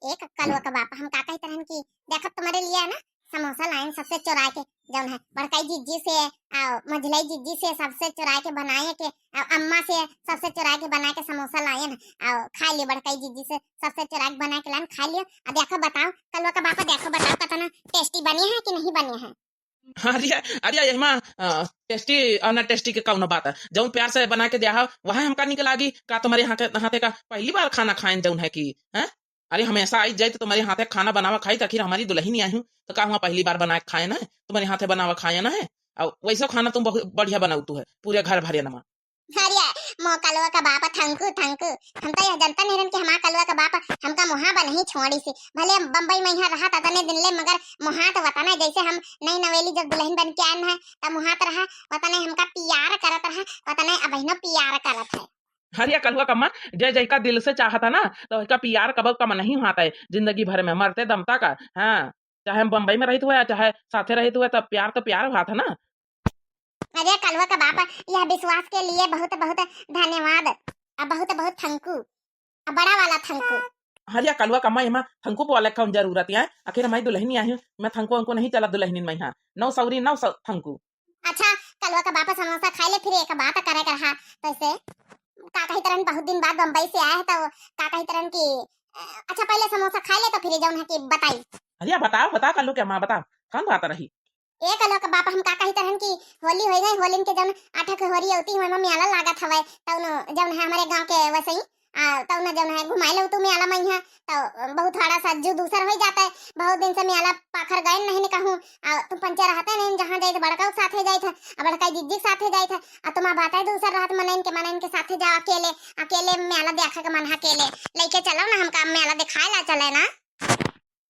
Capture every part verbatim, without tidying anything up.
एक कलुआ का बाप, हम का कहित रहन कि देखत तुम्हारे लिए है ना, समोसा लाइन सबसे चुरा के, जौन है बड़काई जिज्जी से, आ, मझलाई जिज्जी से सबसे चुरा के बनाए के, आ, अम्मा से सबसे चुरा के बना के समोसा लाए ना, आ, खा लियो बड़काई जिज्जी से सबसे चुरा के बना के लाइन खा लियो। आ देखो बताओ कलुआ का बापा, देखो बताओ कतना टेस्टी बने हैं कि नहीं बने हैं। अरे, अरे, यही माँ, अ, टेस्टी और ना टेस्टी के कौनो बात है। जौन प्यार से बना के दिया हो, वह हमका निक लागी। का तुम्हारे हाथे, हाथे का पहली बार खाना खाएन जौन है कि, हैं? अरे, हमेशा आई जाए तो तुम्हारे हाथे खाना बनावा खाई, तो आखिर हमारी दुल्हन ही आई हूँ, तो का हुआ पहली बार बना के खाए ना है? तुम्हारे हाथे बनावा खाए ना है? और वैसा खाना तुम बहुत बढ़िया बनाऊ तू है, पूरे घर भरे नमा। अरे, मो कलुआ का बाप, थैंक यू, थैंक यू। हम तो यह जनता नहीं रहन कि हमार कलुआ का बाप हमका मुहा बा नहीं छोड़ी से। भले हम बम्बई में यहाँ रहत अतने दिन ले, मगर मुहा तो वतने, जैसे हम नई नवेली जब दुल्हन बन के आए हैं, तब मुहात रहा, वतने हमका प्यार करत रहा, वतने अबहिनो प्यार करत है। अरे कलुआ कम्मा, जे जैका दिल से चाहता ना, तो उसका प्यार कबो कम नहीं होता है, जिंदगी भर में मरते दम तक। हाँ, चाहे हम बम्बई में रहित हुए, चाहे साथे रहित हुए, तब प्यार तो प्यार हुआ था ना। अरे कलुआ का बाप, यह विश्वास के लिए बहुत बहुत धन्यवाद, अब बहुत बहुत थैंक यू, अब बड़ा वाला थैंक यू। अरे कलुआ कम्मा, एमा थैंक यू बोले कौन जरूरत है? आखिर हमारी दुल्हनी आई हूँ, मैं थैंक यू उनको नहीं चला दुल्हनी में यहाँ। No sorry, no thank you. अच्छा, कलुआ का बाप समोसा खाए ले, फिर एक बात करे के रहा, तो ऐसे का कही तरन, बहुत दिन बाद बम्बई से आए हैं, तो का कही तरन कि, अ, अच्छा पहले समोसा खाए ले, तो फिर जौन है कि बताई। अरे बताओ, बताओ कलुआ के माँ, बताओ, कौन बात रही? ए कलुआ का बाप, हम का कही तरन कि होली हो गई, होलिन के जौन आठ के होरी होती हुए में मेला लागत हवे, तौन जौन है हमारे गाँव के वैसे ही, आ, तौन जौन है घुमाए लो तू मेला में यहाँ, तो बहुत थोड़ा सा जू दूसर हो जाता है। बहुत दिन से मेला पाखर गए नहीं कहूँ, आ, तुम पंचे रहते नहीं, जहाँ जाए थे बड़का के साथे जाए थे, आ बड़का जिज्जी के साथे जाए थे, आ तुम बात है दूसर रहत मनइन के, मनइन के साथे जाओ अकेले, अकेले मेला देखा के मन है अकेले, लेके चलो ना हमका मेला दिखाए ला चले ना।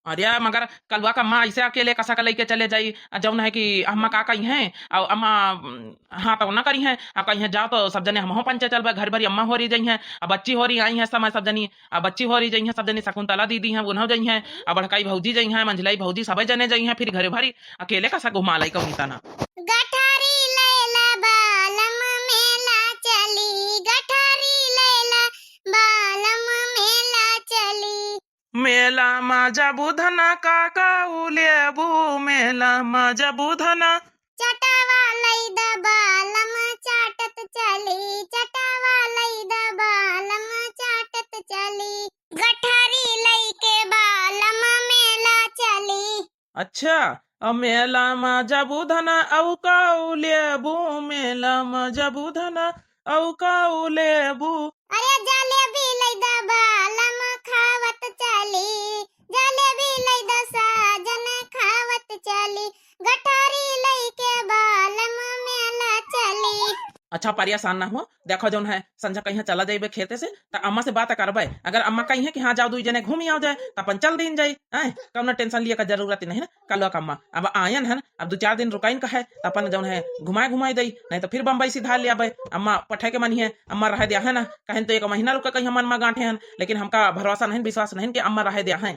अरे मगर कलुआ का अम्मा ऐसे अकेले कसा के लेके चले जाई? आ जौन है कि अम्मा का कही हैं, और अम्मा, उम, हाँ तो ना करी हैं, अब कही हैं जाओ तो सब जने हमहू पंचे चलबे, घर भरी अम्मा होरी जई हैं, अब बच्ची होरी आई हैं समय सब जनी, अब बच्ची होरी जई हैं सब जनी, शकुंतला दीदी हैं उन्हों जई हैं, अब बड़काई भौजी जई हैं, मंझलाई भौजी सब जने जई हैं, फिर घर भरी अकेले कसा घुमा लाई कौनी तना। गठारी लैला बालम मेला चली, गठारी लैला बालम मेला चली। मेला मा जाबू धना काका उ लेबू, मेला मा जाबू धना। चटावा लई द बालम चाटत चली, चटावा लई द बालम चाटत चली। गठारी लई के बालम मेला चली। अच्छा, अ मेला मा जाबू धना, अउ काऊ लेबू, मेला मा जाबू धना, अउ काऊ लेबू। अरे जलेबी लई द बालम खावत चली, जलेबी लई द साजन खावत चली, गठारी लई के बालम मेला चली। अच्छा परेशान ना हो, देखो जौन है संझा कहीं चला जाइबे खेते से, त अम्मा से बात करबे। अगर अम्मा कही है कि हाँ जाओ दुई जने घूमी आओ जाए, त अपन चल दीन जाई। हैं, कौनो टेंशन लिए का जरूरत नहीं ना। कलुआ का अम्मा अब आयन है, अब दो चार दिन रुकाइन का है, त अपन जौन है घुमाए घुमाए दई, नहीं तो फिर बम्बई से धार ले आबे। अम्मा पठे के मन ही है, अम्मा रहे दिया है ना, कहें तो एक महीना रुका कहीं मन मा गांठे हन, लेकिन हमका भरोसा नहीं, विश्वास नहीं कि अम्मा रहे दिया है।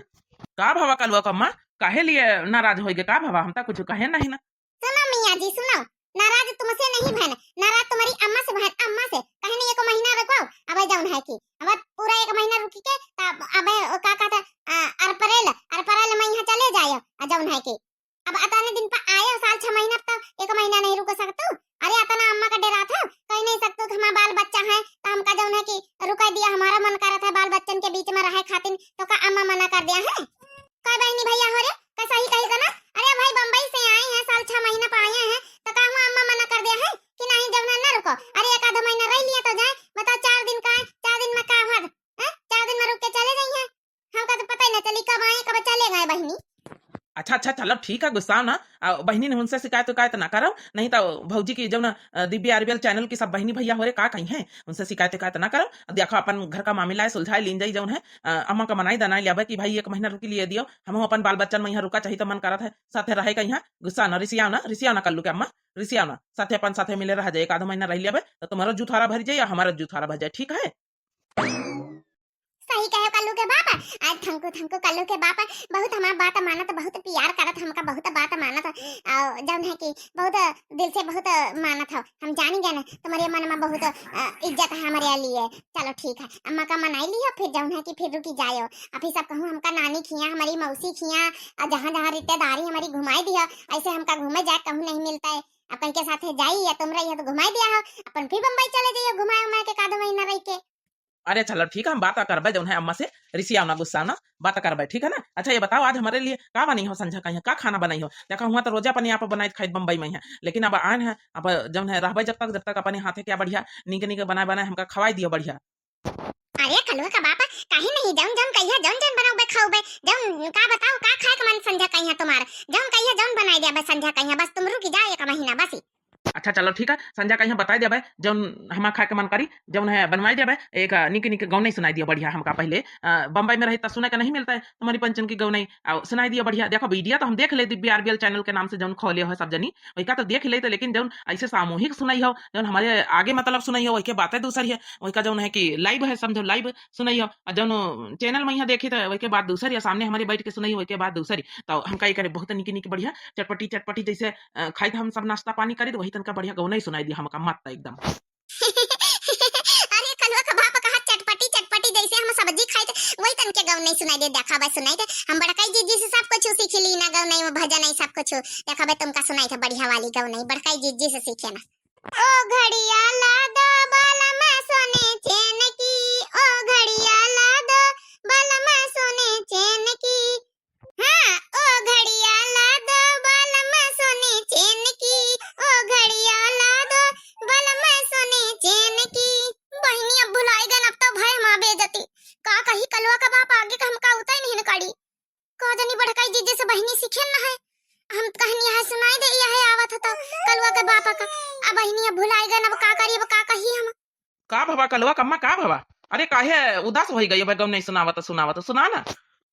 का भवा कलुआ का अम्मा, काहे लिए नाराज होइगे? का भवा, हम तो कुछ कहे नहीं ना। सुनो मियाँ जी, सुनो, नाराज तुमसे नहीं भैन, नाराज तुम्हारी अम्मा से भैन, अम्मा से। कहने एक महीना रुको, अब जौन है कि अब पूरा एक महीना रुकी के तब अब का कहता, आ, अरपरेल, अरपरेल में यहाँ चले जायो, आ जौन है कि अब अतने दिन पर आयो, साल छह महीना तो एक महीना नहीं रुक सकतू। अरे अतना अम्मा का डरा था, कह नहीं सकतू कि हमारा बाल बच्चा है, तो हमका जौन है कि रुका दिया, हमारा मन करत है बाल बच्चन के बीच में रहे खातिर, तो का अम्मा मना कर दिया है? का बहनी भैया हो रे, का सही कही का ना? अरे भाई बम्बई से आए हैं, साल छह महीना पर आए हैं, तो का हुआ अम्मा मना कर दिया है कि नहीं जौन है ना रुको? अरे एक आधा महीना रह लिया तो जाए, बताओ चार दिन का है, चार दिन में का हुआ? हैं? चार दिन में रुक के चले जाई हैं, हमका तो पता ही ना चली कब आए कब चले गए बहनी। अच्छा अच्छा चलो ठीक है, गुस्सा ना। आ, बहनी ने उनसे शिकायत उकायत ना करो, नहीं तो भौजी की जौन, अ, दिव्या आरबीएल चैनल की सब बहनी भैया हो रे का कही हैं, उनसे शिकायत उकायत ना करो। देखो अपन घर का मामला है, सुलझाए लीन जाई जौन है, अ, अम्मा का मनाई दनाई लियाबे कि भाई एक महीना रुकी लिए दियो, हम अपन बाल बच्चन में यहाँ रुका चाहिए तो मन करत है, साथे रहे का यहाँ। गुस्सा ना, रिसियाओ ना, रिसियाओ ना कल्लू के अम्मा, रिसियाओ ना, साथे अपन साथे मिले रह जाए, एक आधा महीना रह लियाबे तो तुम्हारा जूथारा भर जाए या हमारा जूथारा भर जाए, ठीक है? सही कहे कल्लू के बाप, आज thank you, thank you Kallu के बाप, बहुत हमार बात मानत, बहुत प्यार करत, हमका बहुत बात मानत, अ, जौन है कि बहुत दिल से बहुत मानत हो। हम जानी गए ना तुम्हारे मन में बहुत, अ, इज्जत है हमारे लिए। चलो ठीक है, अम्मा का मनाई लियो, फिर जौन है कि फिर रुकी जायो। अभी सब कहूँ हमका नानी खिया, हमारी मौसी खिया, और जहाँ जहाँ रिश्तेदारी हमारी घुमाई दिया, ऐसे हमका घूमे जाए कहूँ नहीं मिलता है। अपन के साथे जाई या तुम रही है तो घुमाई दिया हो, अपन फिर बम्बई चले जाइयो घुमाए उमाए के, कादो महीना रह के। अरे चलो ठीक है, हम बात करबे जौन है अम्मा से, रिसियाओ ना, गुस्साओ ना, बात करबे, ठीक है ना? अच्छा ये बताओ, आज हमारे लिए का बनाई हो संझा का यहाँ, का खाना बनाई हो? देखा हुआ तो रोजा अपने आप बनाई खाई बम्बई में है, लेकिन अब आन है, अब जौन है रहबे जब तक, जब तक अपने हाथे क्या बढ़िया नीक नीक बनाए बनाए हमका खवाई दियो बढ़िया। अरे कलुआ का बाप, काहे नहीं, जौन जौन कहिया, जौन जौन बनाउबे खाउबे, जौन का बताओ का खाए के मन संझा कहिया तुम्हार, जौन कहिया जौन बनाई देबे संझा कहिया, बस तुम रुकी जाओ एक महीना बस। अच्छा चलो ठीक है, संझा कहिया बताई देबे, जौन हमार खाए के मन करी, जौन है बनवाई देबे। एक, अ, निके निके गौनई सुनाई दियो बढ़िया हमका पहले, अ, बम्बई में रही त सुने के नहीं मिलता है तुम्हारी पंचन की गौनई, और सुनाई दियो बढ़िया। देखो वीडियो तो हम देख ले, दिव्य आरबीएल चैनल के नाम से जौन खोले हो सब जनी, वही का तो देख लेते, लेकिन जौन ऐसे सामूहिक सुनाई हो, जौन हमारे आगे मतलब सुनाई हो, वही के बातें दूसरी है, वही का जौन है कि लाइव है, समझो लाइव सुनाई हो, और जौन चैनल में यहाँ देखी तो वही के बात दूसरी है, सामने हमारे बैठ के सुनाई हो, वही के बात दूसरी। तो हमका ये करे बहुत निकी निकी बढ़िया चटपटी चटपटी जैसे, अ, खाई तो हम सब नाश्ता पानी करी, तो वही तनका बढ़िया गौनई सुनाई दिया हमका मत एकदम। अरे कलुआ का बाप कहा चटपटी चटपटी जैसे हम सब्जी खाई तो वही तनके गौनई सुनाई दे, देखा भाई सुनाई दे। हम बड़काई जीजी से सब कुछ सीख ली ना, गौनई में भजन है सब कुछ। देखा भाई तुमका सुनाई था बढ़िया वाली गौनई, बड़काई जीजी से सीखे ना। ओ घड़िया ला दो बलम सोने चैन की, ओ घड़िया ला दो बलम सोने चैन की। हाँ, ओ घड़िया ला दो बलम सोने चैन की, ओ घड़िया ला दो बलम सोने चैन की। बहिनी अब भुलाई गन, अब तो भय माँ बेजती। का कही कलुआ का बाप आगे का हमका उतई नहीं न करी। का जनी बड़काई जीजी से बहिनी सीखे न है। हम कहनी है सुनाई दे, यह आवत है तो कलुआ के बाप का। अब बहिनी अब भुलाई गन, अब का करी, अब का कही हम। का भवा कलुआ कम्मा, का भवा? अरे काहे उदास होई गई बे, गौनई सुनावत सुनावत, सुना ना।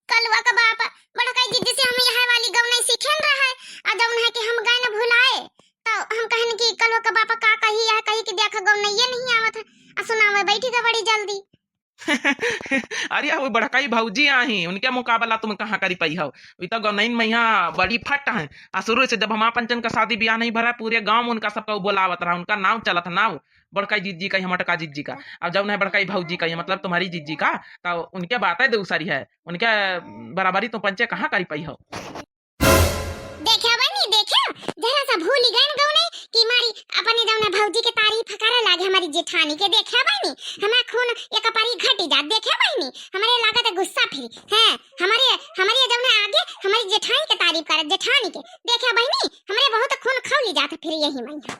कलुआ का बाप, बड़काई जीजी से हम यह वाली गौनई सीखे न रहे, आ जौन है कि हम गए न भुलाए, तो हम कहन कि कलुआ का बाप का कही, यह कही कि देख गौनई ये नहीं आवत है, आ सुनावे बैठी गए बड़ी जल्दी। अरे वो बड़काई भौजी आही, उनके मुकाबला तुम कहाँ करी पाई हो? वी तो गौनईन में यहाँ बड़ी फट है। आ शुरू से जब हमार पंचन का शादी ब्याह नहीं भरा, पूरे गाँव में उनका सबका बोलावत रहा, उनका नाव चलत नाव। बड़काई जीजी का, ये मोटका जीजी का, अब जौन है बड़काई भौजी का, ये मतलब तुम्हारी जीजी का, तो उनके बातें दूसरी है, उनके बराबरी तो पंचे कहाँ करी पाई हो। देखा बहिनी, देखा, जरा सा भूली गए गौनई कि मारी अपने जौन है भौजी के तारीफ करे लागे हमारी जेठानी के। देखा बहिनी, हमारा खून एक पारी घटी जात। देखा बहिनी, हमारे लागत है गुस्सा फिर, हैं, हमारे, हमारे जौन है आगे हमारी जेठानी के तारीफ करे, जेठानी के। देखा बहिनी, हमारे बहुत खून खौली जात फिर यही मैया।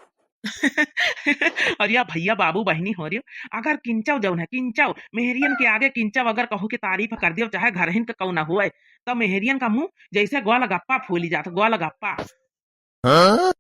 अरे या भैया बाबू बहिनी हो रहे हो, अगर किंचव जौन है, किंचव मेहरियन के आगे किंचव अगर कहू के तारीफ कर दियो, चाहे घरहिन के कौन ना हुए, तो मेहरियन का मुंह जैसे गोलगप्पा फूली जात, गोलगप्पा। हाँ?